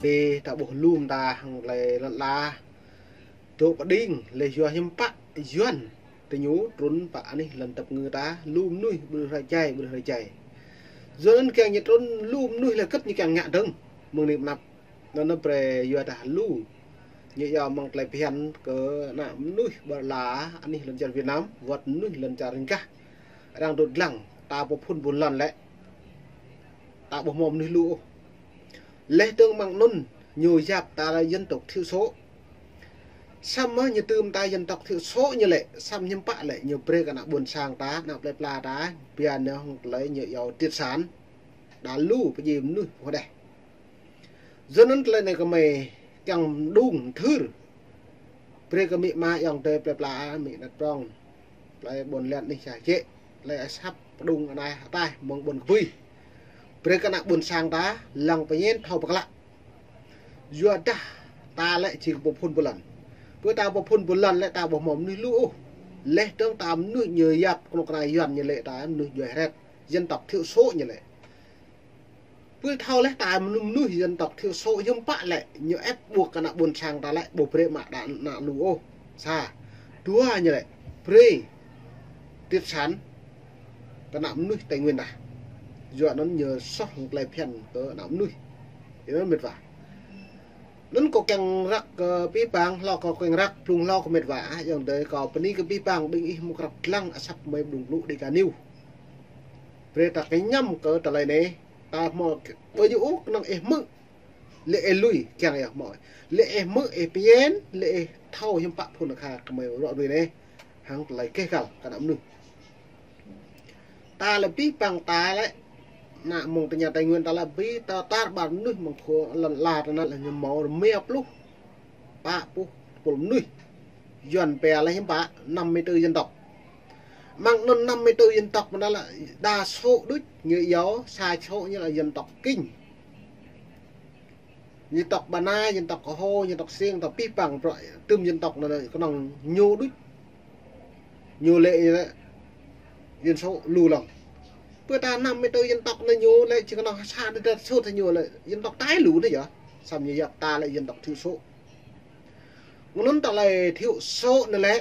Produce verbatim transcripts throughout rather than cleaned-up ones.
Ê, ta ƀuh lŏm ta hăng tơlơi lŏn ala dŏ pơđing, lĕ yua hiư̆m pă Yuan tơ ñu trŭn pơ anih lŏn tơpơngư ta, lu mơnuih ƀrư̆ hrơi jai, ƀrư̆ hrơi jai. Yua anŭn kiăng ñu trŭn lu mơnuih lĕ kơ̆t ñu kiăng ngă dơ̆ng mơ̆ng anai pơ anăp. Anŭn brơi yua dah lu ñu yua mơ̆ng tơlơi phiăn kơ ană mơnuih ƀơi ala anih lŏn čar Việt Nam, wơ̆t mơnuih lŏn čar ring gah. Arăng dŏ lăng, ta pơphun ƀôn lan lĕ ta ƀuh hmâo mơnuih lu ôh. Lĕ dơ̆ng mơ̆ng anŭn ñu yap ta lĕ dân tộc thiểu số. Samơ̆ ñu tơm ta dân tộc thiểu số ñu lĕ, samơ̆ hiư̆m pă lĕ ñu brơi kơ ană ƀôn sang ta, ană plơi pla ta, biă nao hăng tơlơi ñu yua triệt sản. Đa lu pơjing mơnuih pơdeh. Yua anŭn tơlơi anai kơmơi kiăng mơđung mơthưr. Brơi kơ amĭ ama ayŏng adơi plơi pla, amĭ ană prong, plơi ƀôn lan anih čar čĕ, tơlơi asăp pơđung anai ataih mơ̆ng ƀôn kơpui. Brơi kơ ană ƀôn sang ta lăng pơñen thâo pơklă. Yua dah ta lĕ či pơphun ƀôn lan. Pơ ta pơphun ƀôn lan lĕ ta ƀuh hmâo mơnuih lu ôh. Lĕ dơ̆ng ta mơnuih ñu yap kơnuk kơna Yuan ñu lĕ ta mơnuih djuai hret, dân tộc thiểu số ñu lĕ. Pơ thâo lĕ ta mơnuih dân tộc thiểu số hiư̆m pă lĕ ñu ĕp ƀuh kơ ană ƀôn sang ta lĕ ƀu brơi mă đa ană lu ôh. Sa, dua ñu lĕ brơi triệt sản kơ ană mơnuih Tây Nguyên ta. Yua anŭn ñu soh hăng tơlơi phiăn kơ ană mơnuih. Yua anŭn mĕt wa. Anŭn kâo kiăng răk kơ abih bang, hlâo kâo kiăng răk, blung hlâo kơ mĕt wa, ayŏng adơi kâo bơni kơ abih bang, ƀing ih mơ̆ng krăp lăng asăp mơi ƀlung blŭ Dega News. Brơi ta kơñăm kơ tơlơi anai, ta hmâo ƀơi yua ôh kơnơ̆ng ih hmư̆, lĕ ih lui, kiăng ih hmâo. Lĕ ih hmư̆, ih pơñen, lĕ ih thâo hiư̆m pă phun akha kơmơi rŏ rui anai. Hăng tơlơi keh kăl kơ ană mơnuih. Ta lĕ abih bang ta lĕ, ană mơ̆ng tơña Tây Nguyên ta lĕ abih ta tar ƀar mơnuih mơ̆ng khua lŏn ala ta anŭn lĕ ñu hmâo rơma pluh pă pluh tơpul mơnuih. Yuan pia lĕ hiư̆m pă, năm mươi tư dân tộc. Mơ̆ng anŭn năm mươi tư dân tộc mơ̆n lĕ đa số đôč ñu yua, sa số ñu lĕ dân tộc Kinh. Dân tộc Ba Na, dân tộc Hô, dân tộc Siêng, dân tộc abih bang, bruă tơm dân tộc anŭn kơnơ̆ng ñu đôč. Ñu lĕ, lĕ dân số lu lăng. Pơ ta năm mươi tư dân tộc anŭn ñu lĕ či kơnơ̆ng sa đa số ta ñu lĕ dân tộc Tai lu anŭn yơh. Samơ̆ ñu yap ta lĕ dân tộc thiểu số. Anŭn tơlơi thiểu số anŭn lĕ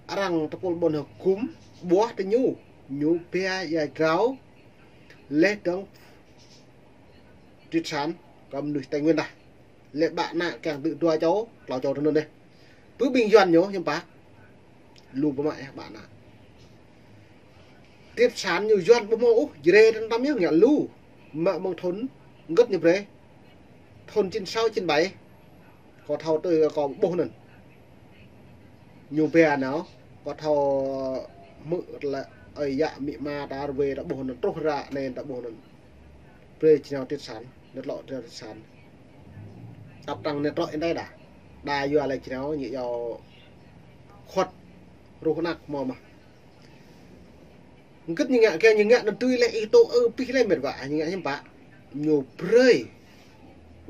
arăng tơpul ƀôn hơgŭm ƀuah tơ ñu, ñu pia ia grao lĕ dơ̆ng triệt sản kơ mơnuih Tây Nguyên ta. Lĕ ƀă ană kiăng tơ dua čô, klâo čô tơ anŭn dêh. Pơ ƀing Yuan ñu hiư̆m pă, lu pơmă ia ƀă ană. Triệt sản ñu Yuan ƀu hmâo ôh, Jrai tơnăm yơh ngă lu. Mă mơ̆ng thun, hơget ñu brơi. Thun chín sáu chín bảy. Kâo thâo tui kâo ƀuh anŭn. Ñu pia nao, kâo thâo hmư̆ lĕ ơi yă amĭ ama ta rơwe ta ƀuh anŭn, truh ră anai ta ƀuh anŭn. Brơi či nao triệt sản, ñu tlŏ triệt sản. Tăp tăng ñu tlŏ in đai đa. Đa yua lĕ či nao ñu yua khuăt ruh anăk hmâo mơ̆. Hơget ñu ngă kiăng ñu ngă anŭn tui lĕ ih tŭ ư pih lĕ mĕt wa, ñu ngă hiư̆m pă. Ñu brơi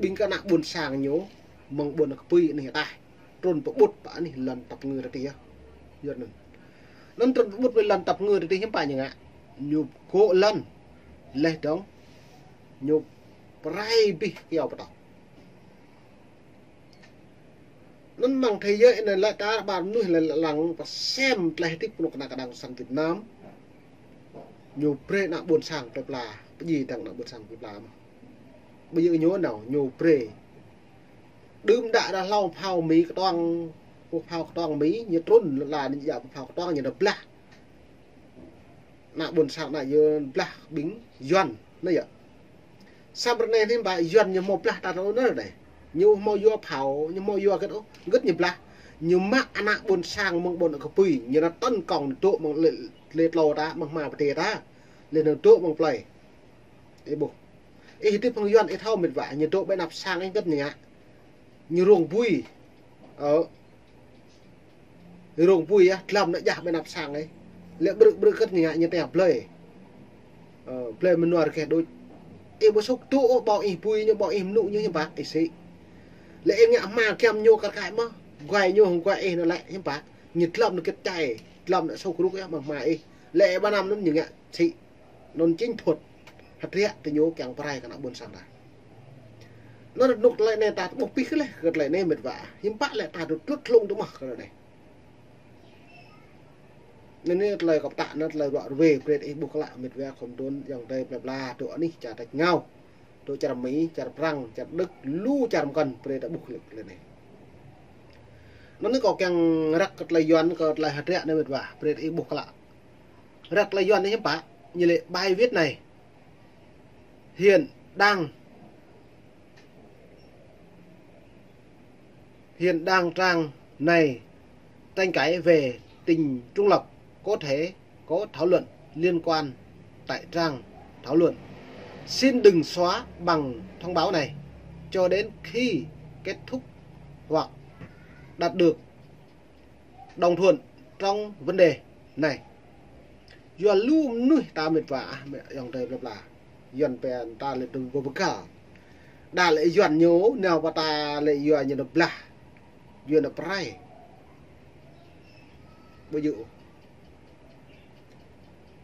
ƀing kơ ană ƀôn sang ñu mơ̆ng ƀôn kơpui anih ataih trŭn pơƀut pơ anih lŏn tơpơngư ta tih yơh. Yua anŭn. Anŭn trŭn pơƀut pơ lŏn tơpơngư ta tih hiư̆m pă ñu ngă. Ñu gŏ lŏn. Lĕ dơ̆ng ñu pơrai abih kyâo pơtâo. Anŭn mơ̆ng thế giới anai lĕ ta ƀar mơnuih lĕ lăng pơsem tơlơi hơdip kơnuk kơna kơđang sang Việt Nam. Ñu brơi ană ƀôn sang plơi pla, pơjing dơ̆ng ană ƀôn sang plơi pla mơ̆n. Ƀu djơ̆ ñu nao, ñu brơi. Đưm đă đa hlâo phao Mi kơtuang, pơ phao kơtuang Mi, ñu trŭn lŏn ala ñu djă pơ phao kơtuang ñu nao blah. Ană ƀôn sang ană yơh blah ƀing Yuan, anai yơh. Samơ̆ ră anai hiư̆m pă Yuan ñu hmâo blah ta tơ anŭn anai. Ñu hmâo yua phao, ñu hmâo yua hơget ôh, hơget ñu blah. Ñu mă ană ƀôn sang mơ̆ng ƀôn kơpui, ñu nao tấn công, ñu dŏ mơ̆ng lĕ, lĕ tlâo ta, mơ̆ng hma pơdai ta. Lĕ ñu dŏ mơ̆ng plơi. Ih ƀuh. Ih hơdip hăng Yuan ih thâo mĕt wa, ñu dŏ ƀơi anăp sang ih hơget ñu ngă. Ñu rông bui. Ơ. Rông bui yơh, dlăm anŭn djah ƀơi anăp sang ih. Lĕ ƀrư̆ ƀrư̆ hơget ñu ngă ñu tĕh blơi. Ơ, blơi mơnuă rơgeh đôč. Ih ƀu sŭk dŏ ôh ƀơ̆ng ih bui ñu, ƀơ̆ng ih mơnŭ ñu hiư̆m pă, ih sĭ. Lĕ ih ngă hma giăm ñu kar kaĭ mơ̆, guai ñu hăng guai ih anŭn lĕ hiư̆m pă. Ñu dlăm anŭn gĕt čai, dlăm anŭn sŭk rŭk yơh mơ̆ng hma ih. Lĕ ƀơi anăp anŭn ñu ngă sĭ. Anŭn chính thuăt hơdră tơ ñu kiăng pơrai kơ ană ƀôn sang ta. Anŭn rơnŭk tơlơi anai ta ƀuh pih kơ leh, kơ tơlơi anai mĕt wa. Hiư̆m pă lĕ ta tŭ tlut hlung tŭ mơ̆ kơ tơlơi anai. Anŭn anai tơlơi kâo pơtă anŭn tơlơi ruă rơwe brơi ih ƀuh klă mĕt wa khŏm đôn yŏng tơi plơi pla tŭ anih čar tač ngao. Tŭ čar Mi, čar Prăng, čar Đức, lu čar mơkŏn brơi ta ƀuh klĕ tơlơi anai. Anŭn anai kâo kiăng răk kơ tơlơi Yuan kơ tơlơi hơdră anai mĕt wa brơi ih ƀuh klă. Răk tơlơi Yuan anai hiư̆m pă, ñu lĕ bài viết này hiện đang Hiện đang trang này tranh cãi về tỉnh Trung Lộc, có thể có thảo luận liên quan tại trang thảo luận. Xin đừng xóa bằng thông báo này cho đến khi kết thúc hoặc đạt được đồng thuận trong vấn đề này. Yua lu mơnuih ta mĕt wa ah, mĕt yŏng tơi plơi pla. Yuan pĕ ta lĕ tŭ ƀu pơkă. Đa lĕ Yuan ñu, nao pơ ta lĕ yua ñu nao blah. Yua nao pơrai. Ƀu djơ̆.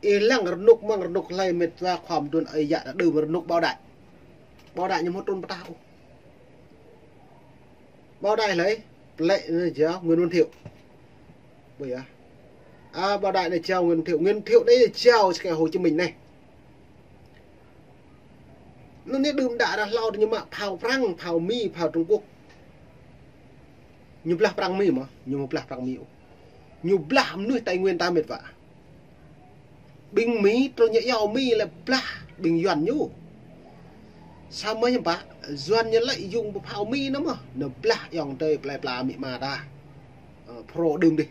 Ih lăng rơnŭk mơ̆ng rơnŭk hlơi mĕt wa khŏm đôn ơi yă ta đưm rơnŭk Bảo Đại. Bảo Đại ñu hmâo trŭn pơtah ôh. Bảo Đại hlơi, plĕ anai jao Nguyễn Văn Thiệu. Ƀu djơ̆. À, Bảo Đại anai jao Nguyễn Văn Thiệu. Nguyễn Văn Thiệu anai jao sơkai Hồ Chí Minh anai. Anŭn anai đưm đă ră hlâo ñu mă phao Prăng, phao Mi, phao Trung Quốc. Ñu blah Prăng Mi mơ̆, ñu mơ̆ blah Prăng Mi ôh. Ñu blah mơnuih Tây Nguyên ta mĕt wa. Ƀing Mi trŭn ñu iâu Mi lĕ blah ƀing Yuan ñu. Samơ̆ hiư̆m pă, Yuan ñu lĕ yŭng pơ phao Mi anŭn mơ̆, ñu blah yŏng tơi plơi pla amĭ ama ta. Ơ, pro đưm dih.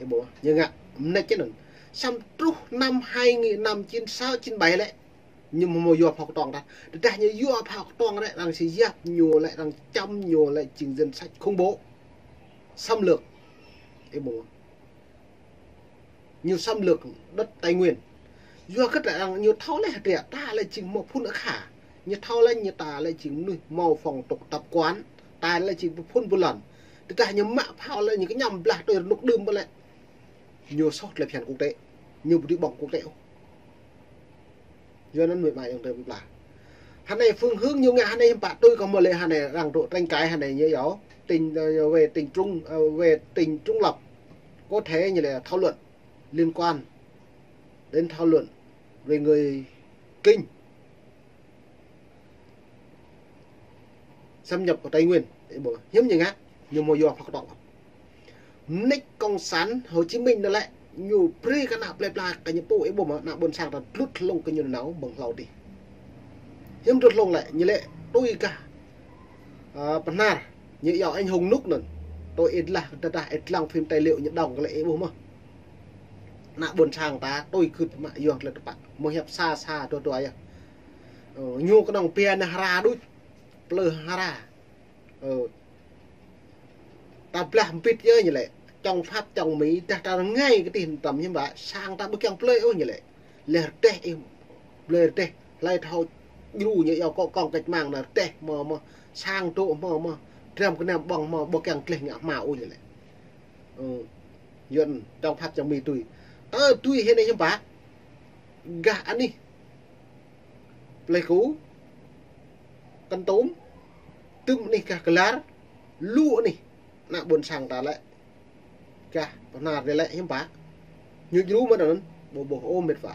Ih ƀuh, ñu ngă mơneč čơ anŭn. Samơ̆ truh năm hai nghìn, năm chín sáu, chín bảy lĕ, ñu mơ̆ mơ̆ yua phao kơtong ta. Tơdah ñu yua phao kơtong lĕ, arăng si yap ñu lĕ, arăng čăm ñu lĕ jing danh sách khủng bố. Xâm lược. Ih ƀuh. Ñu xâm lược đất Tây Nguyên. Yua kơ arăng ñu thâo lĕ hơdră, ta lĕ jing hmâo phŭn akha. Ñu thâo lĕ ñu ta lĕ jing mơnuih hmâo phong tục tập quán. Ta lĕ jing phŭn ƀu lŏn. Tơdah ñu mă phao lĕ ñu kơñăm blah tui rơnŭk đưm ƀu lĕ. Ñu soh tơlơi phiăn quốc tế. Ñu ƀu dưi ƀơ̆ng quốc tế ôh. Yua anŭn mĕt wa yŏng tơi plơi pla. Hơnai phương hướng ñu ngă hơnai hiư̆m pă tui kơ mơ̆ lĕ hơnai arăng tŭ tranh cãi hơnai ñu yua. Tỉnh, ờ, về tỉnh Trung, ờ, về tỉnh Trung Lộc. Có thể ñu lĕ thảo luận liên quan đến thảo luận về người Kinh xâm nhập vào Tây Nguyên. Ih ƀuh, hiư̆m ñu ngă, ñu mơ̆ yua phao kơtong. Mơneč Cộng sản Hồ Chí Minh anŭn lĕ, ñu brơi kơ ană plơi pla kơ ñu pô, ih ƀuh mơ̆, ană ƀôn sang ta tlut hlung kơ ñu nao mơ̆ng hlâo dih. Hiư̆m tlut hlung lĕ, ñu lĕ tui kah, ơ, Bơhnar, ñu iâu anh hùng Nút anŭn. Tui ih lah, tơdah ih lăng phim tài liệu ñu đŏng kơ lĕ ih ƀuh mơ̆. Ană ƀôn sang ta tui gưt mă yua tơlơi tơpă. Mơ̆ hiăp sa sa dua dua yơh. Ơ, ñu kơnơ̆ng pia anai hra đôč. Plơi hra. Ơ. Ta blah mbĭt yơh ñu lĕ. Chống Pháp chống Mỹ, dah ta rơngai kơ tih tăm hiư̆m pă, sang ta ƀu kiăng plơi ôh ñu lĕ. Lĕ rơdêh ih, plơi rơdêh. Hlơi thâo djru ñu iâu kơ kông cách mạng anai rơdêh mơ̆ mơ̆. Sang dŏ mơ̆ mơ̆. Dram kơnam ƀơ̆ng mơ̆, ƀu kiăng gleh ngă hmua ôh ñu lĕ. Ơ. Yuan chống Pháp chống Mỹ tui. Tơ tui hơnai hiư̆m pă. Gah anih Pleiku, Kon Tum, tŭm anih gah Kơlar, lu anih ană ƀôn sang ta lĕ. Gah Bơhnar dih lĕ hiư̆m pă. Ñu djru mơ̆n anŭn, ƀu ƀuh ôh mĕt wa.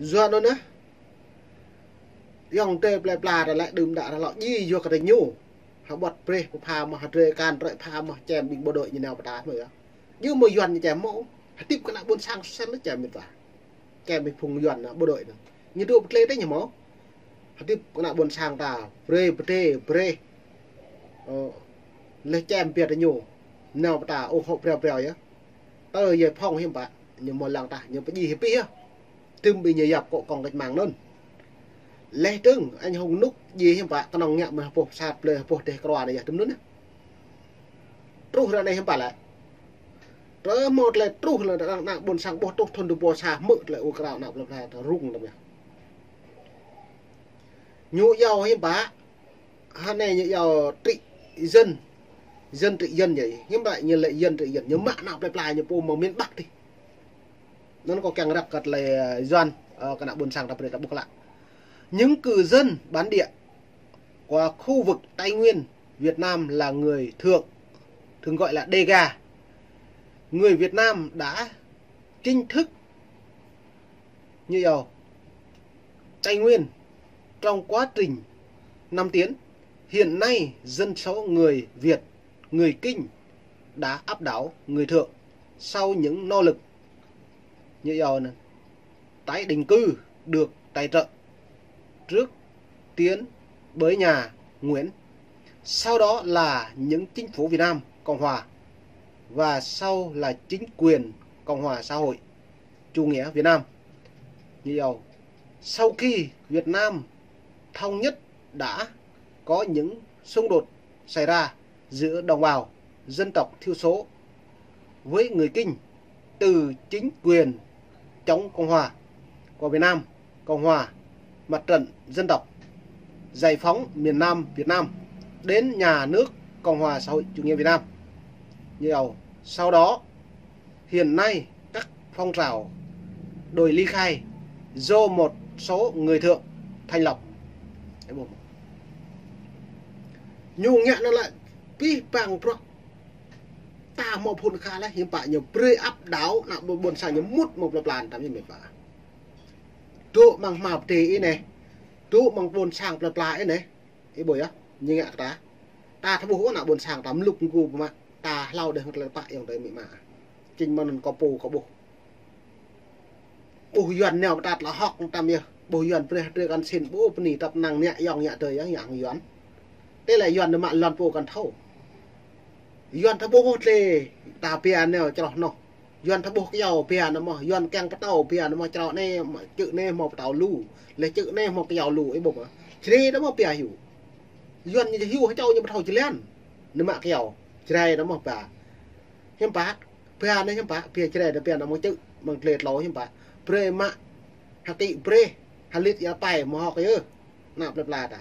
Yua anŭn anai, yŏng tơi plơi pla ta lĕ đưm đă ră hlâo djai yua kơ tơ ñu. Hơbŏt brơi pơpha mơ̆, hơdrơi kan trơi pha mơ̆, čem ƀing bộ đội ñu nao pơtă mơ̆ yơh. Ñu mơ̆ Yuan ñu čem mơ̆, hơdip kơ ană ƀôn sang sel lĕ čem mĕt wa. Čem ƀing phung Yuan ană bộ đội anŭn. Ñu dŏ pơtlĕ tĕnh mơ̆. Hơdip kơ ană ƀôn sang ta, brơi pơdê, brơi. Ơ, lĕ čem biă tơ ñu. Nao pơtă, ôh hŏ breo breo yơh. Tơ yơh phŏng hiư̆m pă, ñu mơ̆ lăng tah, ñu pơdjai hĭ pih yơh. Tŭm ƀing ñu yap kơ kông cách mạng anŭn. Lĕ tơ̆ng, anh hùng Nút djai hiư̆m pă, kơnơ̆ng ngă mơ̆ hơpôh sa plơi hơpôh dêh krua anai yơh, tŭm anŭn yơh. Truh ră anai hiư̆m pă lĕ. Trơ mơ̆ tơlơi truh lĕ arăng ană ƀôn sang ƀuh truh thun dua ƀuh sa hmư̆ tơlơi ur krao ană plơi pla ta rŭng tơm yơh. Ñu iâu hiư̆m pă, hơnai ñu iâu trị dân, dân trị dân yơh. Hiư̆m pă ñu lĕ dân trị dân, ñu mă ană plơi pla ñu pô mơ̆ng miền Bắc dih. Anŭn kâo kiăng răk kơ tơlơi, ơ, Yuan, ơ, kơ ană ƀôn sang ta brơi ta ƀuh klă. Những cư dân bản địa Qua khu vực Tây Nguyên, Việt Nam là người Thượng, thường gọi là Đêga. Người Việt Nam đã chính thức, ñu iâu, Tây Nguyên trong quá trình năm tiến. Hiện nay dân số người Việt, người Kinh đã áp đảo người Thượng sau những nỗ lực, ñu iâu, tái định cư được tài trợ trước tiên bởi nhà Nguyễn, sau đó là những chính phủ Việt Nam Cộng Hòa và sau là chính quyền Cộng hòa Xã hội Chủ nghĩa Việt Nam. Ñu iâu, sau khi Việt Nam thống nhất đã có những xung đột xảy ra giữa đồng bào dân tộc thiểu số với người Kinh, từ chính quyền chống Cộng hòa của Việt Nam, Cộng hòa Mặt trận Dân tộc Giải phóng miền Nam Việt Nam đến nhà nước Cộng hòa Xã hội Chủ nghĩa Việt Nam. Ñu iâu, sau đó, hiện nay các phong trào đòi ly khai do một số người Thượng thành lập. Ñu ngă anŭn lĕ pih pang prŏ. Ta hmâo phŭn kha lĕ, hiư̆m pă ñu brơi áp đảo ană ƀôn sang ñu mŭt mơ̆ng plơi pla ta, ñu mĕt wa. Dŏ amăng hmua pơtê ih anai, dŏ amăng ƀôn sang plơi pla ih anai. Ih ƀuh yơh, ñu ngă kơ ta. Ta thâo ƀuh ană ƀôn sang ta mlŭk mgu pơmă, ta hlâo đeh hăng tơlơi tơpă ayŏng adơi amĭ ama. Čing mơ̆n kâo pô kâo ƀuh. Ƀuh Yuan nao pơtă tơlơi hŏk tam yơh. Ƀuh Yuan brơi hơdrơi kăn sin, ƀuh bơni tăp năng ngă ayŏng ngă adơi yơh, ngă Yuan. Tơlơi Yuan anai mă lŏn pô kăn thâo. Yuan thâo ƀuh tơlơi ta pia nao čroh noh. Yuan thâo ƀuh kyâo pia nao mơ̆n, Yuan kiăng pơtâo pia nao mơ̆n, črâo anai, čư̆ anai hmâo pơtâo lu, lĕ čư̆ anai hmâo kyâo lu, ih ƀuh mơ̆n. Čơđai nao mơ̆n pia hyu. Yuan ñu hyu hơčâo ñu ƀu thâo jơlan. Anai mă kyâo, čơđai nao mơ̆n pia. Hiư̆m pă, pia anai hiư̆m pă, pia čơđai nao pia nao mơ̆n čư̆, mơ̆ng tơlơi tlâo hiư̆m pă. Brơi mă, hơkĭ brơi, hơlit ia pai, mơ̆ hŏk yơh. Ană plơi pla ta.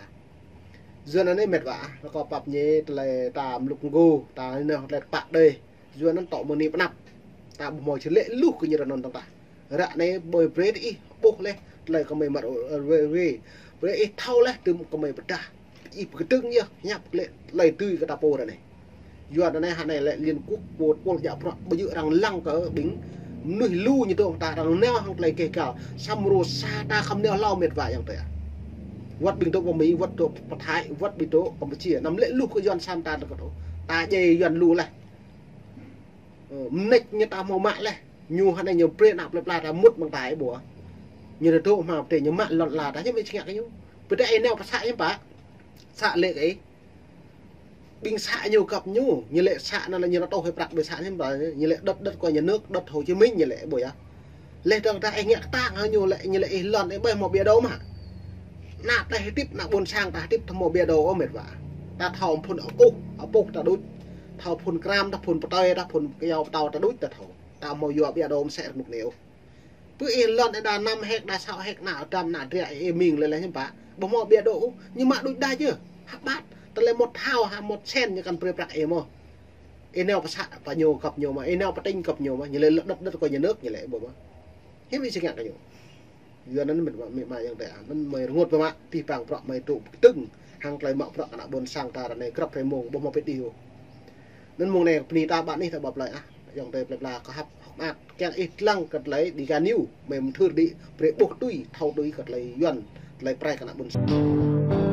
Yua anŭn anai mĕt wa, rơkâo pap ñe tơlơi ta mlŭk mgu, ta nao tơlơi tơpă đơi. Yua anŭn tŏ mơni pơnăp. Ta ƀu hmâo čơlĕ luh kơ ñu rơnŭn tơ̆ng tah. Ră anai ƀơi brơi ih ƀuh leh, tơlơi kơmơi mă rơ-, rơ-, rơ-, brơi ih thâo leh, tơm kơmơi pơdah. Ih pơkơdơ̆ng yơh, hiăp lĕ tơlơi tui kơ ta pô ră anai. Yua anŭn anai hă anai lĕ Liên Quốc pô pôl jak prăk ƀu djơ̆ arăng lăng kơ ƀing mơnuih lu ñu dŏ ta arăng nao hăng tơlơi keh gal. Samơ̆ rơsa ta khŏm nao hlâo mĕt wa ayŏng adơi. Wơ̆t ƀing dŏ pơ Mi, wơ̆t dŏ pơ Thái, wơ̆t ƀing dŏ Campuchia. Anăm lĕ luh kơ Yuan săn ta kơ dŏ. Ta djai Yuan lu leh. Ơ, mơneč ñu ta hmâo mă leh. Ñu hă anai ñu brơi ană plơi pla ta mŭt mơ̆ng ta ih ƀuh. Ñu dŏ hmâo pơtê ñu mă lŏn ala ta, ñu mĕt wa ngă kơ ñu. Pơtê ih nao pơ să hiư̆m pă. Să lĕ kơ ih. Ƀing să ñu găp ñu, ñu lĕ să anŭn lĕ ñu rơtuh hĭ prăk ƀơi să ñu ƀă, ñu lĕ đất, đất của nhà nước, đất Hồ Chí Minh ñu lĕ ƀuh yơh. Leh dơ̆ng ta ih ngă kơtang hă ñu lĕ, ñu lĕ ih lŏn ih ƀơi hmâo bia đô mă. Ană ta hơdip, ană ƀôn sang ta hơdip ta hmâo bia đô ôh mĕt wa. Ta thâo phŭn apuh, apuh ta đuč. Thâo phŭn kram, ta phŭn pơtơi, ta phŭn kyâo pơtâo ta đuč ta thâo. Ta hmâo yua bia đô mơsĕ rơnŭk anai ôh. Pơ ih lŏn ih đa năm héc, đa sáu héc, ană dăm, ană dră ih ming lĕ lĕ hiư̆m pă. Ƀu hmâo bia đô ôh, ñu mă đuč đač yơh. Hă ƀăt, tơlơi một thao, hă một sen ñu kăn brơi prăk ih mơ̆n. Ih nao pơ să pơ ñu găp ñu mă, ih nao pơ tỉnh găp ñu mă, ñu lĕ đất, đất của nhà nước ñu lĕ ƀuh mă. Hiư̆m ih či ngă kơ ñu. Yua anŭn mĕt wa amĭ ama ayŏng adơi, anŭn mơi rơngot pơmă, pih pang prăk mơi tŭ pơkơdơ̆ng, hăng tơlơi mă prăk ană ƀôn sang ta ră anai grăp hrơi mông, ƀu hmâo pĭt ih ôh. Anŭn mông anai bơni ta ƀă anih ta ƀă plơi ah, ayŏng adơi plơi pla kơ hăp hŏk mơak, kiăng ih lăng kơ tơlơi Dega News, mơi mơthưr đĭ, brơi ƀuh tui, thâo tui kơ tơlơi Yuan, tơlơi prai kơ ană ƀôn sang.